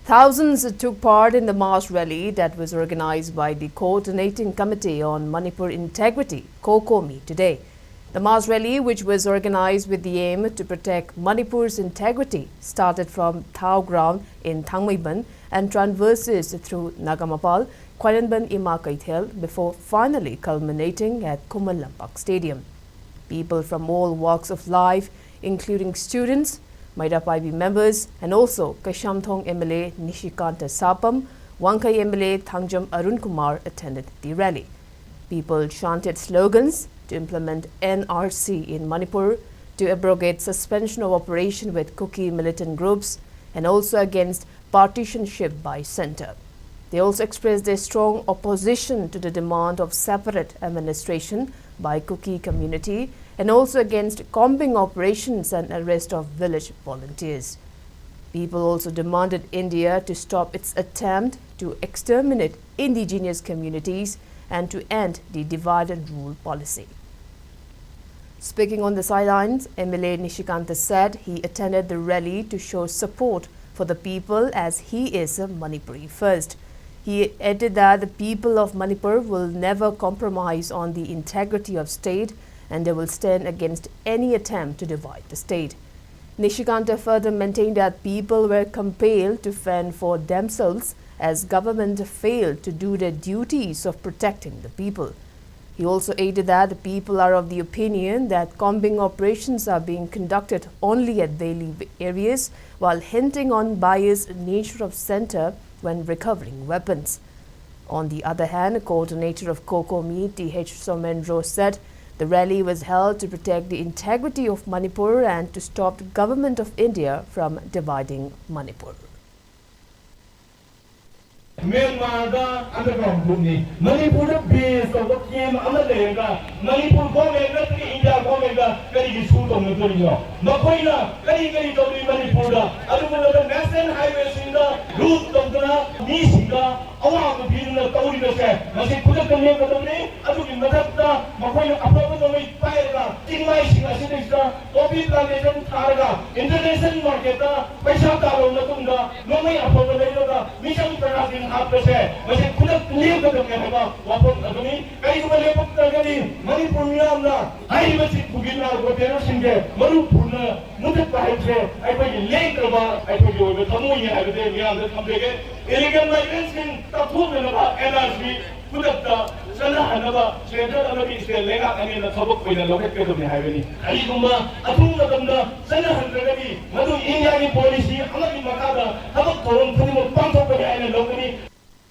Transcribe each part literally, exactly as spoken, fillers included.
Thousands took part in the mass rally that was organized by the Coordinating Committee on Manipur Integrity, COCOMI, today. The mass rally, which was organized with the aim to protect Manipur's integrity, started from Thao Ground in Thangmeiban and traverses through Nagamapal, Khwainanban Ima Keithel, before finally culminating at Khuman Lampak Stadium. People from all walks of life, including students, Meira Paibi members, and also Kaishamthong M L A Nishikanta Sapam, Wangkhei M L A Thangjam Arun Kumar attended the rally. People chanted slogans to implement N R C in Manipur, to abrogate suspension of operation with Kuki militant groups, and also against partisanship by centre. They also expressed their strong opposition to the demand of separate administration by Kuki community and also against combing operations and arrest of village volunteers. People also demanded India to stop its attempt to exterminate indigenous communities and to end the divide and rule policy. Speaking on the sidelines, M L A Nishikanta said he attended the rally to show support for the people as he is a Manipuri first. He added that the people of Manipur will never compromise on the integrity of state and they will stand against any attempt to divide the state. Nishikanta further maintained that people were compelled to fend for themselves as government failed to do their duties of protecting the people. He also added that the people are of the opinion that combing operations are being conducted only at Delhi areas while hinting on biased nature of centre when recovering weapons. On the other hand, coordinator of COCOMI, T H Somendro, said the rally was held to protect the integrity of Manipur and to stop the government of India from dividing Manipur. ꯃ꯭ꯌꯥꯟꯃꯥꯔꯗ underground ꯒ꯭ꯔꯨꯞꯅꯤ꯫ ꯃꯅꯤꯄꯨꯔꯗ base ꯇꯧꯕ camp ꯑꯃ ꯂꯩꯔꯒ Manipur government ꯅꯠꯇ꯭ꯔꯒ India ꯒꯣꯔꯃꯦꯟꯗ ꯀꯔꯤꯒꯤ ꯁꯨ ꯇꯧꯅꯗꯣꯔꯤꯅꯣ? ꯃꯈꯣꯏꯅ ꯀꯔꯤ ꯀꯔꯤ ꯇꯧꯔꯤ ꯃꯅꯤꯄꯨꯔꯗ? ꯑꯗꯨꯒꯨꯝꯂꯕ ꯅꯦꯁꯅꯦꯜ ꯍꯥꯏꯋꯦꯁꯤꯡꯗ ꯂꯨꯠ ꯇꯧꯗꯅ ꯃꯤꯁꯤꯡꯗ ꯑꯋꯥꯕ ꯄꯤꯗꯨꯅ ꯇꯧꯔꯤꯕꯁꯦ ꯃꯁꯤ ꯈꯨꯗꯛꯇ ꯂꯦꯞꯀꯗꯕꯅꯤ꯫ ꯑꯗꯨꯒꯤ ꯃꯊꯛꯇ ꯃꯈꯣꯏꯅ ꯑꯐꯕ ꯅꯣꯡꯃꯩ ꯄꯥꯏꯔꯒ ꯆꯤꯡꯃꯥꯏꯁꯤꯡ ꯑꯁꯤꯗꯩꯁꯤꯗ ꯄꯣꯄꯤ ꯄ꯭ꯂꯥꯟꯇꯦꯁꯟ ꯊꯥꯔꯒ ꯏꯟꯇꯔꯅꯦꯁꯅꯦꯜ ꯃꯥꯔꯀꯦꯠꯇ ꯄꯩꯁꯥ ꯇꯥꯜꯂꯕ ꯃꯇꯨꯡꯗ ꯅꯣꯡꯃꯩ ꯑꯐꯕ ꯃꯤꯆꯝ ꯄ꯭ꯔꯖꯥꯁꯤꯡ ꯍꯥꯠꯄꯁꯦ ꯃꯁꯤ ꯈꯨꯗꯛꯇ ꯂꯦꯞꯀꯗꯕꯅꯤ ꯍꯥꯏꯕ ꯋꯥꯐꯝ ꯑꯗꯨꯅꯤ꯫ ꯀꯔꯤꯒꯨꯝꯕ ꯂꯦꯞꯄꯛꯇ꯭ꯔꯒꯗꯤ ꯃꯅꯤꯄꯨꯔ ꯃꯤꯌꯥꯝꯅ ꯍꯥꯏꯔꯤꯕ ꯆꯤꯠ ꯄꯨꯒꯤ ꯅꯥꯔꯀꯣ ꯇꯦꯔꯣꯔꯁꯤꯡꯁꯦ ꯃꯔꯨ ꯐꯨꯅ ꯃꯨꯊꯠꯄ ꯍꯥꯏꯕꯁꯦ ꯑꯩꯈꯣꯏꯒꯤ ꯂꯦꯡꯗ꯭ꯔꯕ ꯑꯩꯈꯣꯏꯒꯤ ꯑꯣꯏꯕ ꯊꯃꯣꯏꯅꯤ ꯍꯥꯏꯕꯁꯦ ꯃꯤꯌꯥꯝꯗ ꯊꯝꯖꯒꯦ꯫ ꯏꯂꯤꯒꯦꯜ ꯃꯥꯏꯒ꯭ꯔꯦꯟꯁꯤꯡ ꯀꯛꯊꯣꯛꯅꯅꯕ ꯑꯦꯟ ꯑꯥꯔ ꯁꯤ ꯈꯨꯗꯛꯇ ꯆꯠꯅꯍꯟꯅꯕ ꯁꯦꯟꯇ꯭ꯔꯦꯜ ꯑꯃꯗꯤ ꯁ꯭ꯇꯦꯠ ꯂꯩꯉꯥꯛ ꯑꯅꯤꯅ ꯊꯕꯛ ꯑꯣꯏꯅ ꯂꯧꯈꯠꯀꯗꯕꯅꯤ ꯍꯥꯏꯕꯅꯤ꯫ ꯀꯔꯤꯒꯨꯝꯕ ꯑꯊꯨꯕ ꯃꯇꯝꯗ ꯆꯠꯅꯍꯟꯗ꯭ꯔꯒꯗꯤ ꯃꯗꯨ ꯏꯟꯗꯤꯌꯥꯒꯤ ꯄꯣꯂꯤꯁꯤ ꯑꯃꯒꯤ ꯃꯈꯥꯗ ꯊꯕꯛ ꯊꯧꯔꯝ ꯈꯨꯗꯤꯡꯃꯛ ꯄꯥꯡꯊꯣꯛꯀꯅꯤ ꯍꯥꯏꯅ ꯂꯧꯒꯅꯤ꯫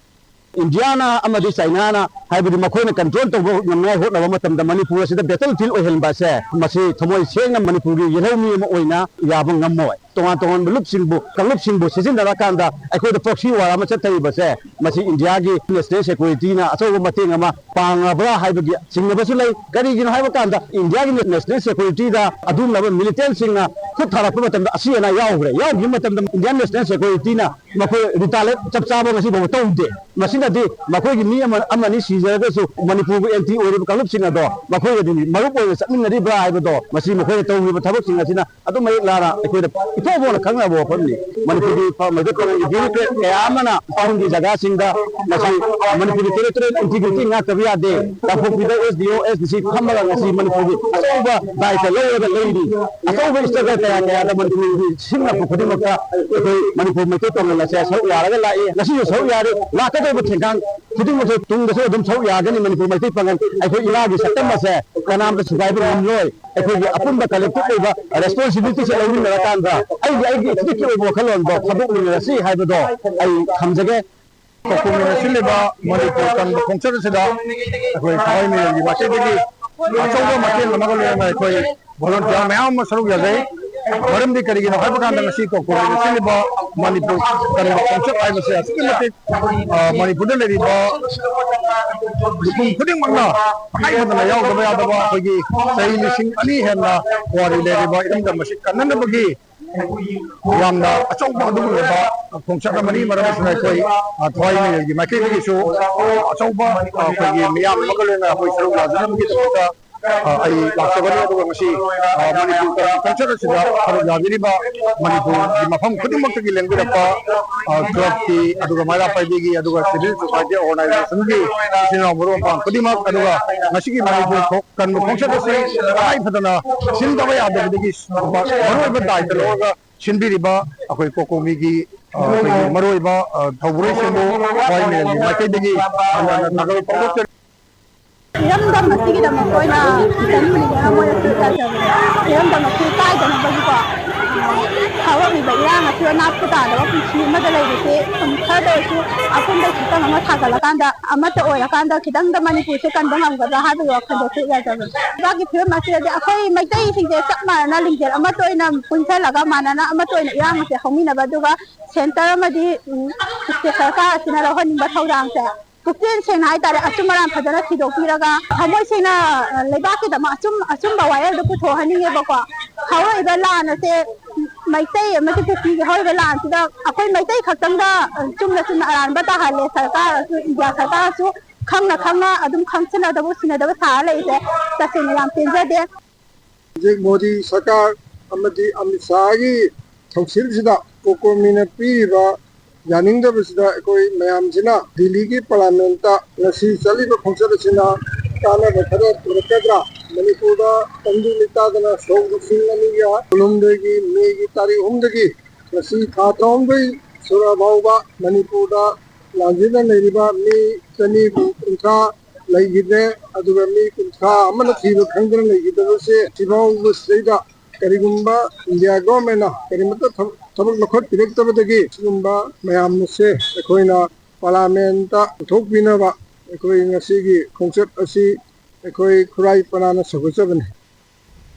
ꯏꯟꯗꯤꯌꯥꯅ ꯑꯃꯗꯤ ꯆꯥꯏꯅꯥꯅ, ꯍꯥꯏꯕꯗꯤ ꯃꯈꯣꯏꯅ ꯀꯟꯇ꯭ꯔꯣꯜ ꯇꯧꯕ ꯉꯝꯅꯉꯥꯏ ꯍꯣꯠꯅꯕ ꯃꯇꯝꯗ ꯃꯅꯤꯄꯨꯔ ꯑꯁꯤꯗ ꯕꯦꯇꯜ ꯐꯤꯜ ꯑꯣꯏꯍꯟꯕ ꯑꯁꯦ, ꯃꯁꯤ ꯊꯃꯣꯏ ꯁꯦꯡꯅ ꯃꯅꯤꯄꯨꯔꯒꯤ ꯌꯦꯜꯍꯧꯃꯤ ꯑꯃ ꯑꯣꯏꯅ ꯌꯥꯕ ꯉꯝꯃꯣꯏ꯫ ꯇꯣꯉꯥꯟ ꯇꯣꯉꯥꯟꯕ ꯂꯨꯞꯁꯤꯡꯕꯨ, ꯀꯥꯡꯂꯨꯞꯁꯤꯡꯕꯨ ꯁꯤꯖꯤꯟꯅꯔꯀꯥꯟꯗ ꯑꯩꯈꯣꯏꯗ ꯄ꯭ꯔꯣꯛꯁꯤ ꯋꯥꯔ ꯑꯃ ꯆꯠꯊꯔꯤꯕꯁꯦ, ꯃꯁꯤ ꯏꯟꯗꯤꯌꯥꯒꯤ ꯅꯦꯁꯅꯦꯜ ꯁꯦꯀ꯭ꯌꯨꯔꯤꯇꯤꯅ ꯑꯆꯧꯕ ꯃꯇꯦꯡ ꯑꯃ ꯄꯥꯡꯉꯕ꯭ꯔꯥ ꯍꯥꯏꯕꯒꯤ ꯆꯤꯡꯅꯕꯁꯨ ꯂꯩ꯫ ꯀꯔꯤꯒꯤꯅꯣ ꯍꯥꯏꯕ ꯀꯥꯟꯗ ꯏꯟꯗꯤꯌꯥꯒꯤ ꯅꯦꯁꯅꯦꯜ ꯁꯦꯀ꯭ꯌꯨꯔꯤꯇꯤꯗ ꯑꯗꯨꯒꯨꯝꯂꯕ ꯃꯤꯂꯤꯇꯦꯟꯁꯤꯡꯅ ꯈꯨꯠ ꯊꯥꯔꯛꯄ ꯃꯇꯝꯗ ꯑꯁꯤ ꯑꯅꯥ ꯌꯥꯎꯈ꯭ꯔꯦ꯫ ꯌꯥꯎꯈꯤꯕ ꯃꯇꯝꯗ ꯏꯟꯗꯤꯌꯥꯟ ꯅꯦꯁꯅꯦꯜ ꯁꯦꯀ꯭ꯌꯨꯔꯤꯇꯤꯅ ꯃꯈꯣꯏ ꯔꯤꯇꯥꯂꯦꯠ ꯆꯞ ꯆꯥꯕ ꯉꯁꯤ ꯐꯥꯎꯕ ꯇꯧꯗꯦ꯫ ꯃꯁꯤꯅꯗꯤ ꯃꯈꯣꯏꯒꯤ ꯃꯤ ꯑꯃ, ꯑꯃꯅꯤ ꯁꯤꯖꯔꯒꯁꯨ ꯃꯅꯤꯄꯨꯔꯕꯨ ꯑꯦꯟꯇꯤ ꯑꯣꯏꯔꯤꯕ ꯀꯥꯡꯂꯨꯞꯁꯤꯡ ꯑꯗꯣ ꯃꯈꯣꯏꯒꯗꯤ ꯃꯔꯨꯞ ꯑꯣꯏꯅ ꯆꯠꯃꯤꯟꯅꯔꯤꯕ꯭ꯔꯥ ꯍꯥꯏꯕꯗꯣ, ꯃꯁꯤ ꯃꯈꯣꯏꯅ ꯇꯧꯔꯤꯕ ꯊꯕꯛꯁꯤꯡ ꯑꯁꯤꯅ ꯑꯗꯨꯝ ꯃꯌꯦꯛ ꯂꯥꯅ ꯑꯩꯈꯣꯏꯗ ꯏꯐꯣꯡ ꯐꯣꯡꯅ ꯈꯪꯅꯕ ꯋꯥꯐꯝꯅꯤ꯫ ꯃꯅꯤꯄꯨꯔꯒꯤ ꯃꯩꯇꯩ ꯄꯥꯉꯜꯒꯤ ꯕ꯭ꯌꯨꯔꯣꯀ꯭ꯔꯦꯠ ꯀꯌꯥ ꯑꯃꯅ ꯃꯐꯝꯒꯤ ꯖꯒꯥꯁꯤꯡꯗ ꯉꯁꯤ ꯃꯅꯤꯄꯨꯔꯒꯤ ꯇꯦꯔꯤꯇꯣꯔꯤꯌꯦꯜ ꯏꯟꯇꯤꯒ꯭ꯔꯤꯇꯤ ꯉꯥꯛꯇꯕ ꯌꯥꯗꯦ꯫ ꯀꯥꯡꯄꯣꯛꯄꯤꯗ ꯑꯦꯁ ꯗꯤ ꯑꯣ, ꯑꯦꯁ ꯗꯤ ꯁꯤ ꯐꯝꯃꯒ ꯉꯁꯤ ꯃꯅꯤꯄꯨꯔꯒꯤ ꯑꯆꯧꯕ ꯗꯥꯏꯇ ꯂꯧꯔꯒ ꯂꯩꯔꯤ꯫ ꯑꯆꯧꯕ ꯏꯁꯇ꯭ꯔꯒꯜ ꯀꯌꯥ ꯀꯌꯥꯗ ꯃꯅꯤꯄꯨꯔꯒꯤ ꯁꯤꯡꯅꯔꯛꯄ ꯈꯨꯗꯤꯡꯃꯛꯇ ꯑꯩꯈꯣꯏ ꯃꯅꯤꯄꯨꯔ ꯃꯩꯇꯩ ꯄꯥꯉꯜ ꯑꯁꯦ ꯁꯔꯨꯛ ꯌꯥꯔꯒ ꯂꯥꯛꯏ, ꯉꯁꯤꯁꯨ ꯁꯔꯨꯛ ꯌꯥꯔꯤ꯫ ꯂꯥꯛꯀꯗꯧꯔꯤꯕ ꯊꯦꯡꯒꯥꯡ ꯈꯨꯗꯤꯡꯃꯛꯁꯨ ꯇꯨꯡꯗꯁꯨ ꯑꯗꯨꯝ ꯁꯔꯨꯛ ꯌꯥꯒꯅꯤ꯫ ꯃꯅꯤꯄꯨꯔ ꯃꯩꯇꯩ ꯄꯥꯉꯜ ꯑꯩꯈꯣꯏ ꯏꯃꯥꯒꯤ ꯁꯛꯇꯝ ꯑꯁꯦ ꯀꯅꯥꯝꯇ ꯁꯨꯒꯥꯏꯕ ꯉꯝꯂꯣꯏ꯫ ꯑꯩꯈꯣꯏꯒꯤ ꯑꯄꯨꯟꯕ ꯀꯂꯦꯛꯇꯤꯚ ꯑꯣꯏꯕ ꯔꯦꯁꯄꯣꯟꯁꯤꯕꯤꯂꯤꯇꯤꯁꯦ ꯂꯧꯃꯤꯟꯅꯔꯀꯥꯟꯗ ꯑꯩꯒꯤ, ꯑꯩꯒꯤ ꯏꯊꯤꯛꯀꯤ ꯑꯣꯏꯕ ꯋꯥꯈꯜꯂꯣꯟꯗꯣ ꯊꯥꯗꯣꯛꯃꯤꯟꯅꯔꯁꯤ ꯍꯥꯏꯕꯗꯣ ꯑꯩ ꯊꯝꯖꯒꯦ꯫ ꯀꯣꯀꯣꯃꯤꯅ ꯁꯤꯜꯂꯤꯕ ꯃꯅꯤꯄꯨꯔ ꯀꯪꯕ ꯈꯣꯡꯆꯠ ꯑꯁꯤꯗ ꯑꯩꯈꯣꯏ ꯊꯋꯥꯏ ꯃꯤꯔꯦꯜꯒꯤ ꯃꯥꯏꯀꯩꯗꯒꯤ ꯑꯆꯧꯕ ꯃꯇꯦꯡ ꯑꯃꯒ ꯂꯣꯏꯅꯅ ꯑꯩꯈꯣꯏ ꯚꯣꯂꯨꯟꯇꯤꯌꯥꯔ ꯃꯌꯥꯝ ꯑꯃ ꯁꯔꯨꯛ ꯌꯥꯖꯩ꯫ ꯃꯔꯝꯗꯤ ꯀꯔꯤꯒꯤꯅꯣ ꯍꯥꯏꯕ ꯀꯥꯟꯗ ꯉꯁꯤ ꯀꯣꯀꯣꯃꯤꯅ ꯁꯤꯜꯂꯤꯕ ꯃꯅꯤꯄꯨꯔ ꯀꯪꯕ ꯈꯣꯡꯆꯠ ꯍꯥꯏꯕꯁꯦ ꯑꯁꯨꯛꯀꯤ ꯃꯇꯤꯛ, ꯑ, ꯃꯅꯤꯄꯨꯔꯗ ꯂꯩꯔꯤꯕ ꯃꯤꯄꯨꯝ ꯈꯨꯗꯤꯡꯃꯛꯅ ꯇꯉꯥꯏ ꯐꯗꯅ ꯌꯥꯎꯗꯕ ꯌꯥꯗꯕ ꯑꯩꯈꯣꯏꯒꯤ ꯆꯍꯤ ꯂꯤꯁꯤꯡ ꯑꯅꯤ ꯍꯦꯟꯅ ꯄꯨꯋꯥꯔꯤ ꯂꯩꯔꯤꯕ ꯏꯔꯝꯗꯝ ꯑꯁꯤ ꯀꯟꯅꯅꯕꯒꯤ ꯌꯥꯝꯅ ꯑꯆꯧꯕ ꯑꯗꯨꯒꯨꯝꯂꯕ ꯈꯣꯡꯆꯠ ꯑꯃꯅꯤ꯫ ꯃꯔꯝ ꯑꯁꯤꯅ ꯑꯩꯈꯣꯏ, ꯑ, ꯊꯋꯥꯏ ꯃꯤꯑꯣꯏꯒꯤ ꯃꯥꯏꯀꯩꯗꯒꯤꯁꯨ ꯑꯆꯧꯕ, ꯑ, ꯑꯩꯈꯣꯏꯒꯤ ꯃꯤꯌꯥꯝ ꯑꯃꯒ ꯂꯣꯏꯅꯅ ꯑꯩꯈꯣꯏ ꯁꯔꯨꯛ ꯌꯥꯖꯅꯕꯒꯤꯗꯃꯛꯇ ꯑ, ꯑꯩ ꯂꯥꯛꯆꯕꯅꯤ꯫ ꯑꯗꯨꯒ ꯉꯁꯤ, ꯑ, ꯃꯅꯤꯄꯨꯔ ꯀꯟꯁꯔꯠ ꯑꯁꯤꯗ ꯁꯔꯨꯛ ꯌꯥꯕꯤꯔꯤꯕ ꯃꯅꯤꯄꯨꯔꯒꯤ ꯃꯐꯝ ꯈꯨꯗꯤꯡꯃꯛꯇꯒꯤ ꯂꯦꯡꯕꯤꯔꯛꯄ, ꯑ, ꯀ꯭ꯂꯕꯀꯤ, ꯑꯗꯨꯒ ꯃꯩꯔꯥ ꯄꯥꯏꯕꯤꯒꯤ, ꯑꯗꯨꯒ ꯁꯤꯚꯤꯜ ꯁꯣꯁꯥꯏꯇꯤ ꯑꯣꯔꯒꯅꯥꯏꯖꯦꯁꯟꯒꯤ ꯏꯆꯤꯟ ꯏꯅꯥꯎ ꯃꯔꯨꯞ ꯃꯄꯥꯡ ꯈꯨꯗꯤꯡꯃꯛ, ꯑꯗꯨꯒ ꯉꯁꯤꯒꯤ ꯃꯅꯤꯄꯨꯔ ꯈꯣ-, ꯀꯟꯕ ꯈꯣꯡꯆꯠ ꯑꯁꯤ ꯇꯉꯥꯏ ꯐꯗꯅ ꯁꯤꯟꯗꯕ ꯌꯥꯗꯕꯗꯒꯤ ꯃꯔꯨꯑꯣꯏꯕ ꯗꯥꯏꯇ ꯂꯧꯔꯒ ꯁꯤꯟꯕꯤꯔꯤꯕ ꯑꯩꯈꯣꯏ ꯀꯣꯀꯣꯃꯤꯒꯤ, ꯑ, ꯑꯩꯈꯣꯏꯒꯤ ꯃꯔꯨꯑꯣꯏꯕ, ꯑ, ꯊꯧꯕꯨꯔꯣꯏꯁꯤꯡꯕꯨ ꯋꯥꯏ ꯃꯦꯜꯒꯤ ꯃꯥꯏꯀꯩꯗꯒꯤ ꯍꯟꯅ ꯍꯟꯅ ꯊꯥꯒꯠꯄ ꯐꯣꯡꯗꯣꯛꯆꯔꯤ꯫ ꯏꯔꯝꯗꯝ ꯑꯁꯤꯒꯤꯗꯃꯛ ꯑꯣꯏꯅ ꯆꯅꯤ ꯃꯤꯂꯤꯌꯟ ꯑꯃ ꯑꯣꯏꯅ ꯄꯤꯖꯒꯦ꯫ ꯏꯔꯝꯗꯝ ꯑꯁꯤ ꯀꯥꯏꯗꯅꯕꯒꯤꯀꯣ, ꯍꯧꯔꯛꯂꯤꯕ ꯏꯔꯥꯡ ꯑꯁꯤ ꯑꯅꯥꯛꯄ ꯇꯥꯗꯕ ꯄꯨꯟꯁꯤ ꯑꯃꯗ ꯂꯩꯕꯁꯦ ꯁꯨꯝ ꯈꯔꯗ ꯑꯣꯏꯔꯁꯨ ꯑꯄꯨꯟꯕ ꯁꯛꯇꯝ ꯑꯃ ꯁꯥꯒꯠꯂꯀꯥꯟꯗ, ꯑꯃꯠꯇ ꯑꯣꯏꯔꯀꯥꯟꯗ ꯈꯤꯇꯪꯗ ꯃꯅꯤꯄꯨꯔꯁꯦ ꯀꯟꯕ ꯉꯝꯒꯗ꯭ꯔꯥ ꯍꯥꯏꯕꯒꯤ ꯋꯥꯈꯜꯗꯁꯨ ꯌꯥꯖꯕꯅꯤ꯫ ꯂꯩꯕꯥꯛꯀꯤ ꯐꯤꯕꯝ ꯑꯁꯤꯗꯗꯤ ꯑꯩꯈꯣꯏ ꯃꯩꯇꯩꯁꯤꯡꯁꯦ ꯆꯞ ꯃꯥꯟꯅꯅ ꯂꯤꯡꯖꯦꯜ ꯑꯃꯠꯇ ꯑꯣꯏꯅ ꯄꯨꯟꯁꯤꯜꯂꯒ, ꯃꯥꯟꯅꯅ ꯑꯃꯠꯇ ꯑꯣꯏꯅ ꯏꯔꯥꯡ ꯑꯁꯦ ꯍꯧꯃꯤꯟꯅꯕ, ꯑꯗꯨꯒ ꯁꯦꯟꯇꯔ ꯑꯃꯗꯤ, ꯎꯝ, ꯁ꯭ꯇꯦꯠ ꯁꯔꯀꯥꯔ ꯑꯁꯤꯅ ꯂꯧꯍꯟꯅꯤꯡꯕ ꯊꯧꯗꯥꯡꯁꯦ ꯄꯨꯛꯆꯦꯜ ꯁꯦꯡꯅ ꯍꯥꯏꯇꯥꯔꯦ, ꯑꯆꯨꯝ ꯑꯔꯥꯟ ꯐꯖꯅ ꯊꯤꯗꯣꯛꯄꯤꯔꯒ, ꯊꯃꯣꯏ ꯁꯦꯡꯅ, ꯑ, ꯂꯩꯕꯥꯛꯀꯤꯗꯃꯛ ꯑꯆꯨꯝ-, ꯑꯆꯨꯝꯕ ꯋꯥꯌꯦꯜꯗꯣ ꯄꯨꯊꯣꯛꯍꯟꯅꯤꯡꯉꯦꯕꯀꯣ꯫ ꯍꯧꯔꯛꯏꯕ ꯂꯥꯟ ꯑꯁꯦ ꯃꯩꯇꯩ ꯑꯃꯗꯤ ꯀꯨꯀꯤꯒꯤ ꯍꯧꯔꯤꯕ ꯂꯥꯟꯁꯤꯗ ꯑꯩꯈꯣꯏ ꯃꯩꯇꯩ ꯈꯛꯇꯪꯗ, ꯑ, ꯆꯨꯝꯅ ꯆꯨꯝꯅ ꯑꯔꯥꯟꯕ ꯇꯥꯍꯜꯂꯦ꯫ ꯁꯔꯀꯥꯔꯁꯨ, ꯏꯟꯗꯤꯌꯥ ꯁꯔꯀꯥꯔꯁꯨ ꯈꯪꯅ ꯈꯪꯅ ꯑꯗꯨꯝ ꯈꯪꯁꯤꯟꯅꯗꯕ ꯎꯁꯤꯟꯅꯗꯕ ꯁꯥꯔ ꯂꯩꯔꯤꯁꯦ ꯇꯁꯦꯡꯅ ꯌꯥꯝ ꯄꯦꯟꯖꯗꯦ꯫ ꯍꯧꯖꯤꯛ ꯃꯣꯗꯤ ꯁꯔꯀꯥꯔ ꯑꯃꯗꯤ ꯑꯃꯤꯠ ꯁꯥꯍꯒꯤ ꯊꯧꯁꯤꯜꯁꯤꯗ ꯀꯣꯀꯣꯃꯤꯅ ꯄꯤꯔꯤꯕ ꯌꯥꯅꯤꯡꯗꯕꯁꯤꯗ ꯑꯩꯈꯣꯏ ꯃꯌꯥꯝꯁꯤꯅ ꯗꯤꯜꯂꯤꯒꯤ ꯄꯥꯔꯂꯤꯌꯥꯃꯦꯟꯠꯇ ꯉꯁꯤ ꯆꯠꯂꯤꯕ ꯈꯣꯡꯆꯠ ꯑꯁꯤꯅ ꯀꯥꯟꯅꯕ ꯈꯔ ꯄꯨꯔꯛꯀꯗ꯭ꯔꯥ? ꯃꯅꯤꯄꯨꯔꯗ ꯇꯪꯗꯨ ꯂꯩꯇꯥꯗꯅ ꯁꯣꯛ ꯂꯤꯁꯤꯡ ꯑꯅꯤꯒ ꯀꯨꯟꯍꯨꯝꯗꯣꯏꯒꯤ ꯃꯦꯒꯤ ꯇꯥꯔꯤꯛ ꯑꯍꯨꯝꯗꯒꯤ ꯉꯁꯤ ꯊꯥ ꯇꯔꯥꯍꯨꯝꯗꯣꯏ ꯁꯨꯔ ꯐꯥꯎꯕ ꯃꯅꯤꯄꯨꯔꯗ ꯂꯥꯟꯖꯦꯟꯅ ꯂꯩꯔꯤꯕ ꯃꯤ ꯆꯅꯤꯒ ꯀꯨꯟꯊ꯭ꯔꯥ ꯂꯩꯈꯤꯗ꯭ꯔꯦ, ꯑꯗꯨꯒ ꯃꯤ ꯀꯨꯟꯊ꯭ꯔꯥ ꯑꯃꯅ ꯊꯤꯕ ꯈꯪꯗꯅ ꯂꯩꯈꯤꯗꯕꯁꯦ ꯁꯤꯐꯥꯎꯕꯁꯤꯗꯩꯗ ꯀꯔꯤꯒꯨꯝꯕ ꯏꯟꯗꯤꯌꯥ ꯒꯣꯔꯃꯦꯟꯅ ꯀꯔꯤꯃꯠꯇ ꯊꯕꯛ, ꯊꯕꯛ ꯂꯧꯈꯠꯄꯤꯔꯛꯇꯕꯗꯒꯤ ꯁꯤꯒꯨꯝꯕ ꯃꯌꯥꯝ ꯑꯁꯦ ꯑꯩꯈꯣꯏꯅ ꯄꯥꯔꯂꯤꯌꯥꯃꯦꯟꯠꯇ ꯄꯨꯊꯣꯛꯄꯤꯅꯕ ꯑꯩꯈꯣꯏ ꯉꯁꯤꯒꯤ ꯈꯣꯡꯆꯠ ꯑꯁꯤ ꯑꯩꯈꯣꯏ ꯈꯨꯔꯥꯏ ꯄꯅꯥꯅ ꯁꯧꯒꯠꯆꯕꯅꯤ꯫